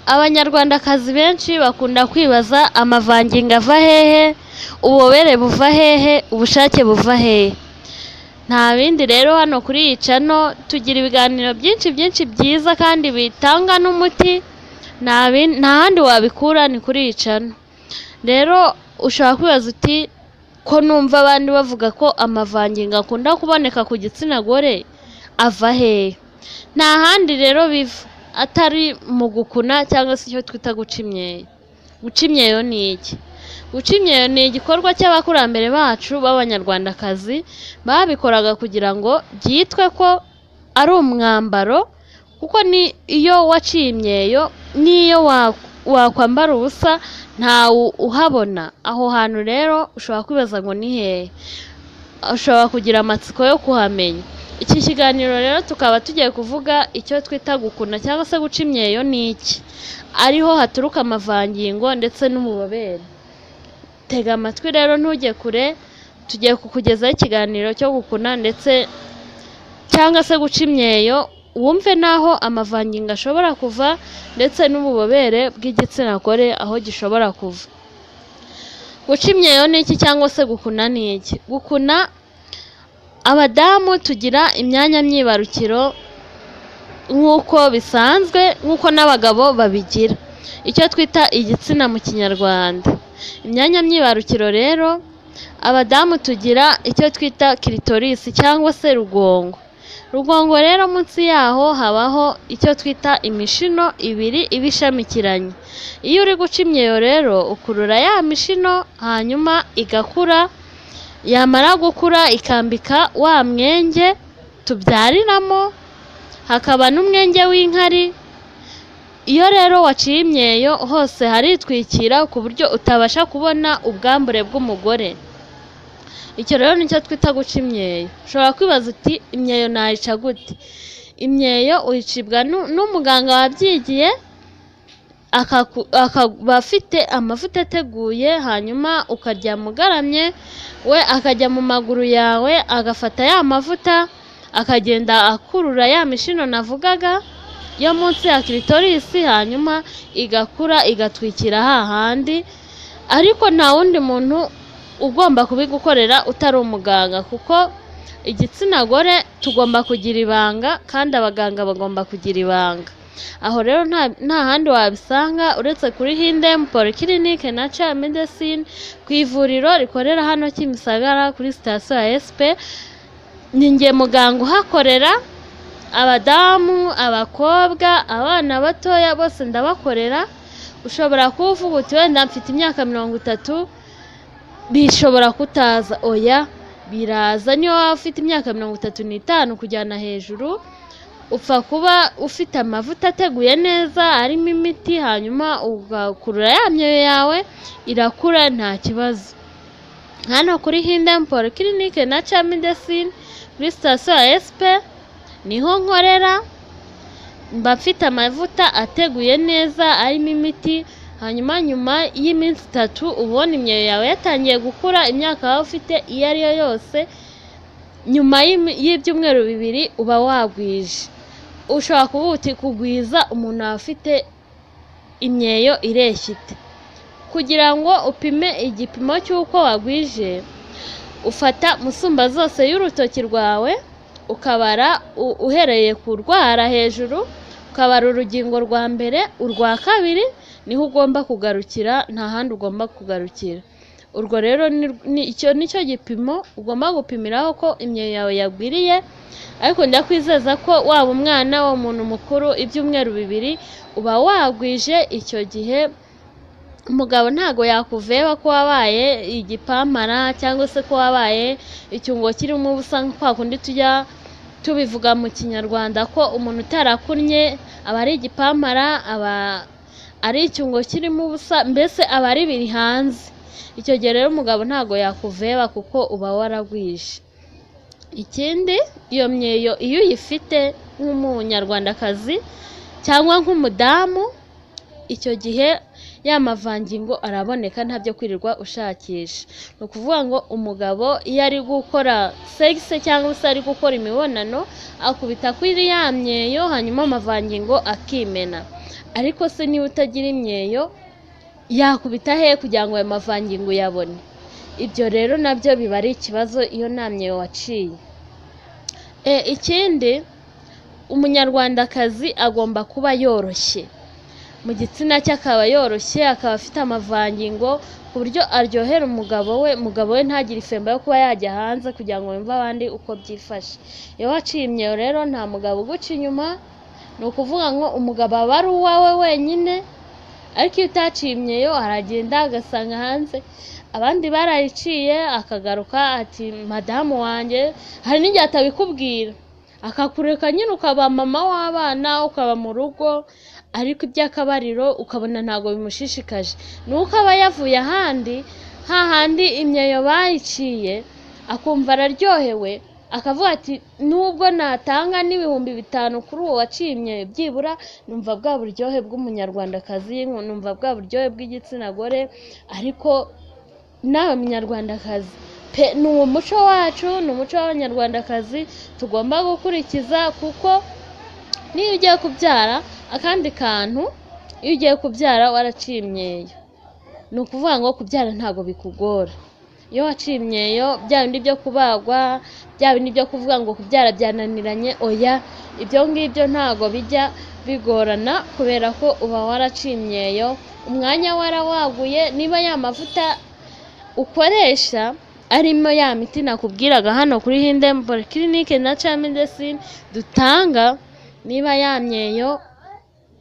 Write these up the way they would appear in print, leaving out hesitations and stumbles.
Abanyarwandakazi benshi bakunda kwibaza amavangingo ava hehe, ububobere buva hehe, ubushake buva hehe? Nta bindi rero, hano kuri iyi channel tugira ibiganiro byinshi byinshi byiza kandi bitanga n'umuti, nta handi wabikura, ni kuri iyi channel. Rero ushobora kwibaza uti: "Ko numva abandi bavuga ko amavangingo akunda kuboneka ku gitsina gore, ava hehe?" Nta handi rero biva atari mu gukuna cyangwa se icyo twita guca imyeyo. Guca imyeyo ni iki? Guca imyeyo ni igikorwa cy'abakurambere bacu b'Abanyarwandakazi babikoraga kugira ngo byitwe ko ari umwambaro, kuko ni iyo waciye imyeyo, n'iyo wakwambara ubusa ntawe uhabona. Aho hantu rero ushobora kwibaza ngo ni hehe, ushobora kugira amatsiko yo kuhamenya. Iki kiganiro rero tukaba tugiye kuvuga icyo twita gukuna cyangwa se guca imyeyo ni iki, ariho haturuka amavangingo ndetse n'ububobere. Tega amatwi rero, ntujye kure, tugiye kukugezaho ikiganiro cyo gukuna ndetse cyangwa se guca imyeyo, wumve n'aho amavangingo ashobora kuva ndetse n'ububobere bw'igitsina gore aho gishobora kuva. Guca imyeyo ni iki cyangwa se gukuna ni iki? Gukuna, abadamu tugira imyanya myibarukiro nk'uko bisanzwe, nk'uko n'abagabo babigira, icyo twita igitsina mu Kinyarwanda. Imyanya myibarukiro rero, abadamu tugira icyo twita clitoris cyangwa se rugongo. Rugongo rero, munsi yaho habaho icyo twita imishino ibiri iba ishamikiranye. Iyo uri guca imyeyo rero, ukurura ya mishino, hanyuma igakura. Yamara gukura ikambika wa mwenge tubyariramo, hakaba n'umwenge w'inkari. Iyo rero waciye imyeyo, hose haritwikira ku buryo utabasha kubona ubwambure bw'umugore. Icyo rero nicyo twita guca imyeyo. Ushobora kwibaza uti: "Imyeyo nayica gute?" Imyeyo uyicibwa n'umuganga wabyigiye, akaba afite amavuta ateguye, hanyuma ukaryama ugaramye, we akajya mu maguru yawe, agafata ya mavuta, akagenda akurura ya mishino navugaga yo munsi ya clitoris, hanyuma igakura, igatwikira hahandi. Ariko nta wundi muntu ugomba kubigukorera utari umuganga, kuko igitsina gore tugomba kugira ibanga kandi abaganga bagomba kugira ibanga. Aho rero nta handi wabisanga uretse kuri Hindem Polyclinic Natural Medicine, ku ivuriro rikorera hano Kimisagara kuri sitasiyo ya SP. Ni njye muganga uhakorera. Abadamu, abakobwa, abana batoya, bose ndabakorera. Ushobora kuba uvuga uti: "Wenda mfite imyaka 30, bishobora kutaza." Oya, biraza. Niyo waba ufite imyaka 35 kujyana hejuru, upfa kuba ufite amavuta ateguye neza arimo imiti, hanyuma ugakurura ya myeyo yawe, irakura nta kibazo. Hano kuri Hindem Polyclinic Natural Medicine, kuri sitasiyo ya SP, niho nkorera. Mba mfite amavuta ateguye neza arimo imiti, hanyuma nyuma y'iminsi 3 ubona imyeyo yawe yatangiye gukura. Imyaka waba ufite iyo ari yo yose, nyuma y'ibyumweru 2 uba wagwije. Ushobora kuba uti: "Kugwiza, umuntu aba afite imyeyo ireshya ite?" Kugira ngo upime igipimo cy'uko wagwije, ufata musumbazose y'urutoki rwawe, ukabara uhereye ku rwara hejuru, ukabara urugingo rwa mbere, urwa kabiri, niho ugomba kugarukira, nta handi ugomba kugarukira. Urwo rero icyo nicyo gipimo ugomba gupimiraho ko imyeyo yawe yagwiriye. Ariko ndakwizeza ko waba umwana, waba umuntu mukuru, ibyumweru 2 uba wagwije. Icyo gihe umugabo ntago yakuveba ko wabaye igipampara cyangwa se ko wabaye icyungo kirimo ubusa, nka kwa kundi tujya tubivuga mu Kinyarwanda ko umuntu utarakunnye aba ari igipampara, aba ari icyungo kirimo ubusa, mbese aba ari biri hanze. Icyo gihe rero umugabo ntago yakuveba kuko uba waragwije. Ikindi, iyo myeyo iyo uyifite nk'Umunyarwandakazi cyangwa nk'umudamu, icyo gihe Ya mavangingo araboneka, nta byo kwirirwa ushakisha. Ni ukuvuga ngo umugabo iyo ari gukora sexe cyangwa se ari gukora imibonano, akubita kuri ya myeyo, hanyuma amavangingo akimena. Ariko se niba utagira imyeyo, yakubita he kugira ngo ayo mavangingo uyabone? Ibyo rero nabyo biba ari ikibazo iyo nta myeyo waciye. Ikindi, umunyarwandakazi agomba kuba yoroshye mu gitsina cye, akaba yoroshye, akaba afite amavangingo ku buryo aryohera umugabo we, umugabo we ntagire ifemba yo kuba yajya hanze kugira ngo yumve abandi uko byifashe. Iyo waciye imyeyo rero nta mugabo uguca inyuma, ni ukuvuga ngo umugabo aba ari uwawe wenyine. Ariko iyo utaciye imyeyo, aragenda agasanga hanze abandi barayiciye, akagaruka ati madamu wanjye. Hari n'igihe atabikubwira, akakureka nyine ukaba mama w'abana, ukaba mu rugo, ariko iby'akabariro ukabona ntabwo bimushishikaje. Ni uko aba yavuye ahandi, hahandi imyeyo bayiciye, akumva araryohewe, akavuga ati nubwo natanga n'5,000 kuri uwo waciye imyeyo, byibura numva bwa buryohe bw'umunyarwandakazi, numva bwa buryohe bw'igitsina gore. Ariko nawe munyarwandakazi pe, ni umuco wacu, ni umuco w'abanyarwandakazi tugomba gukurikiza. Kuko niyo ugiye kubyara, akandi kantu, iyo ugiye kubyara waraciye imyeyo, ni ukuvuga ngo kubyara ntabwo bikugora. Iyo waciye imyeyo, bya bindi byo kubagwa, bya bindi byo kuvuga ngo kubyara byananiranye, oya, ibyo ngibyo ntabwo bijya bigorana, kubera ko uba waraciye imyeyo, umwanya warawaguye. Niba ya mavuta ukoresha arimo ya miti nakubwiraga hano kuri Hidden Polyclinic Natural Medicine dutanga, niba ya myeyo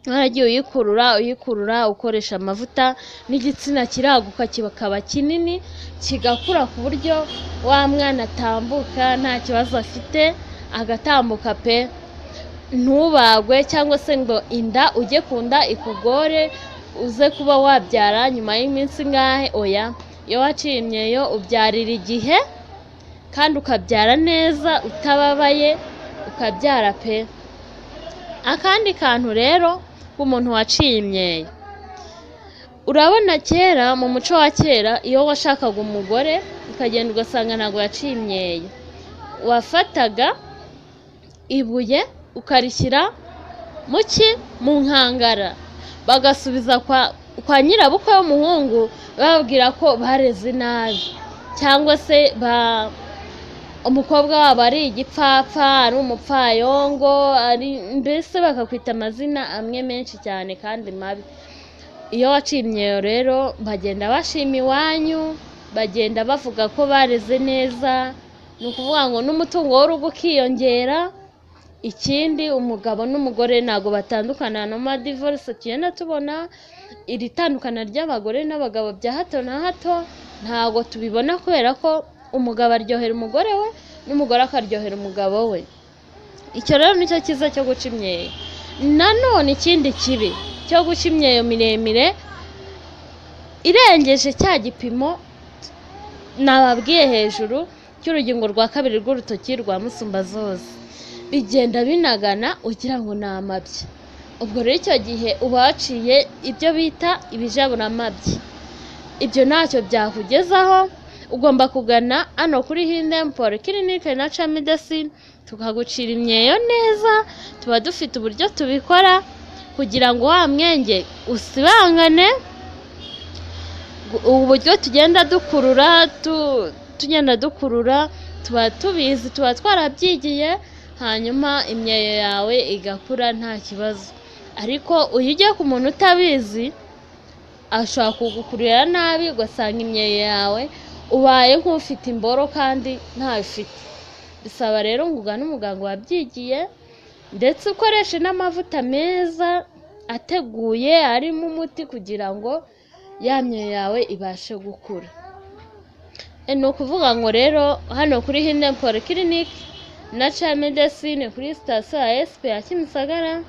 waragiye uyikurura uyikurura ukoresha amavuta, n'igitsina kiraguka kikaba kinini, kigakura ku buryo wa mwana atambuka nta kibazo afite, agatambuka pe, ntubagwe cyangwa se ngo inda ujye ku nda ikugore, uze kuba wabyara nyuma y'iminsi ingahe, oya. Iyo waciye imyeyo ubyarira igihe kandi ukabyara neza utababaye, ukabyara pe. Akandi kantu rero k'umuntu waciye imyeyo, urabona kera mu muco wa kera, iyo washakaga umugore ukagenda ugasanga ntabwo yaciye imyeyo, wafataga ibuye ukarishyira mu ki, mu nkangara, bagasubiza kwa nyirabukwe w'umuhungu, bababwira ko bareze nabi, cyangwa se umukobwa wabo ari igipfapfa, ari umupfayongo, ari mbese bakakwita amazina amwe menshi cyane kandi mabi. Iyo waciye imyeyo rero bagenda bashima iwanyu, bagenda bavuga ko bareze neza, ni ukuvuga ngo n'umutungo w'urugo ukiyongera. Ikindi, umugabo n'umugore ntabwo batandukana. No ma divorce tugenda tubona, iri tandukana ry'abagore n'abagabo bya hato na hato ntabwo tubibona, kubera ko umugabo aryohera umugore we n'umugore akaryohera umugabo we. Icyo rero nicyo cyiza cyo guca imyeyo. Nanone ikindi kibi cyo guca imyeyo miremire irengeje cya gipimo nababwiye hejuru cy'urugingo rwa kabiri rw'urutoki rwa musumbazose, bigenda binagana ugira ngo ni amabyi. Ubwo rero icyo gihe uba waciye ibyo bita ibijaburamabyi, ibyo ntacyo byakugezaho. Ugomba kugana hano kuri Hidden Polyclinic Natural Medicine tukagucira imyeyo neza. Tuba dufite uburyo tubikora kugira ngo wa mwenge usibangane. Uburyo tugenda dukurura, tugenda dukurura, tuba tubizi, tuba twarabyigiye, hanyuma imyeyo yawe igakura nta kibazo. Ariko iyo ugiye ku muntu utabizi, ashobora kugukurira nabi, ugasanga imyeyo yawe ubaye nk'ufite imboro kandi ntayo ufite. Bisaba rero ngo ugane umuganga wabyigiye, ndetse ukoreshe n'amavuta meza ateguye arimo umuti kugira ngo ya myeyo yawe ibashe gukura. Ni ukuvuga ngo rero hano kuri Hidden Polyclinic Natural Medicine kuri sitasiyo ya SP ya Kimisagara,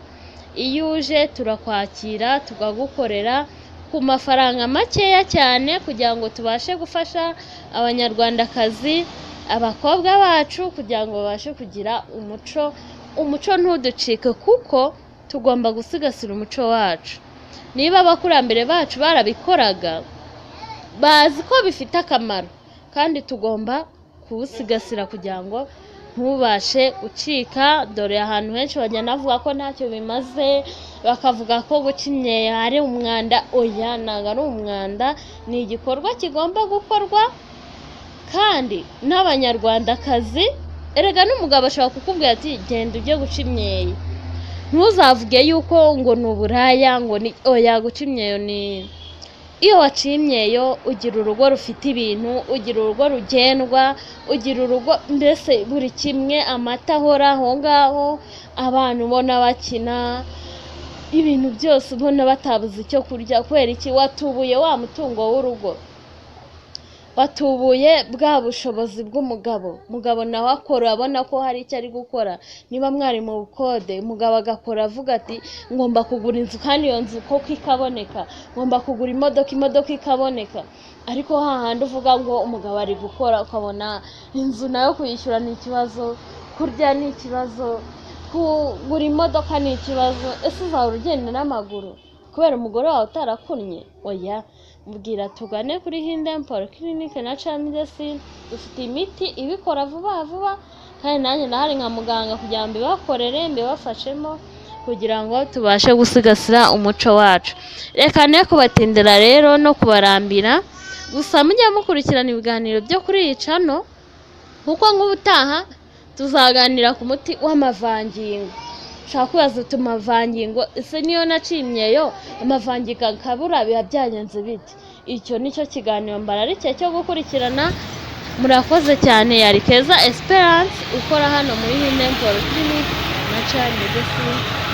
iyo uje turakwakira tukagukorera ku mafaranga makeya cyane, kugira ngo tubashe gufasha abanyarwandakazi, abakobwa bacu, kugira ngo babashe kugira umuco, umuco ntuducike, kuko tugomba gusigasira umuco wacu. Niba abakurambere bacu barabikoraga, bazi ko bifite akamaro, kandi tugomba kuwusigasira kugira ngo ntubashe gucika. Dore ahantu henshi bagenda bavuga ko ntacyo bimaze, bakavuga ko guca imyeyo ari umwanda. Oya, ntabwo ari umwanda, ni igikorwa kigomba gukorwa kandi n'Abanyarwandakazi. Erega n'umugabo ashobora kukubwira ati genda ujye guca imyeyo, ntuzavuge yuko ngo ni uburaya, ngo ni oya. Guca imyeyo ni iyo waciye imyeyo ugira urugo rufite ibintu, ugira urugo rugendwa, ugira urugo mbese buri kimwe, amata ahora aho ngaho, abantu ubona bakina, ibintu byose ubona batabuze icyo kurya. Kubera iki? Watubuye wa mutungo w'urugo, watubuye bwa bushobozi bw'umugabo. Umugabo nawe akora abona ko hari icyo ari gukora. Niba mwari mu bukode, umugabo agakora avuga ati ngomba kugura inzu, kandi iyo nzu koko ikaboneka, ngomba kugura imodoka, imodoka ikaboneka. Ariko hahandi uvuga ngo umugabo ari gukora, ukabona inzu nayo kuyishyura ni ikibazo, kurya ni ikibazo, kugura imodoka ni ikibazo, ese uzahora ugenda n'amaguru kubera umugore wawe utarakunnye? Oya, mubwira tugane kuri Hidden Polyclinic na Medicine, dufite imiti ibikora vuba vuba, kandi nanjye ndahari nka muganga kugira ngo mbibakorere, mbibafashemo kugira ngo tubashe gusigasira umuco wacu. Reka ne kubatindira rero no kubarambira, gusa mujye mukurikirana ibiganiro byo kuri iyi channel, kuko nk'ubutaha tuzaganira ku muti w'amavangingo. Ushobora kwibaza uti amavangingo ese niyo naciye imyeyo amavangingo akabura biba byagenze bite? Icyo nicyo kiganiro mbararikiye cyo gukurikirana. Murakoze cyane. Yari Keza Esperance ukora hano muri Hidden Polyclinic na Medicine.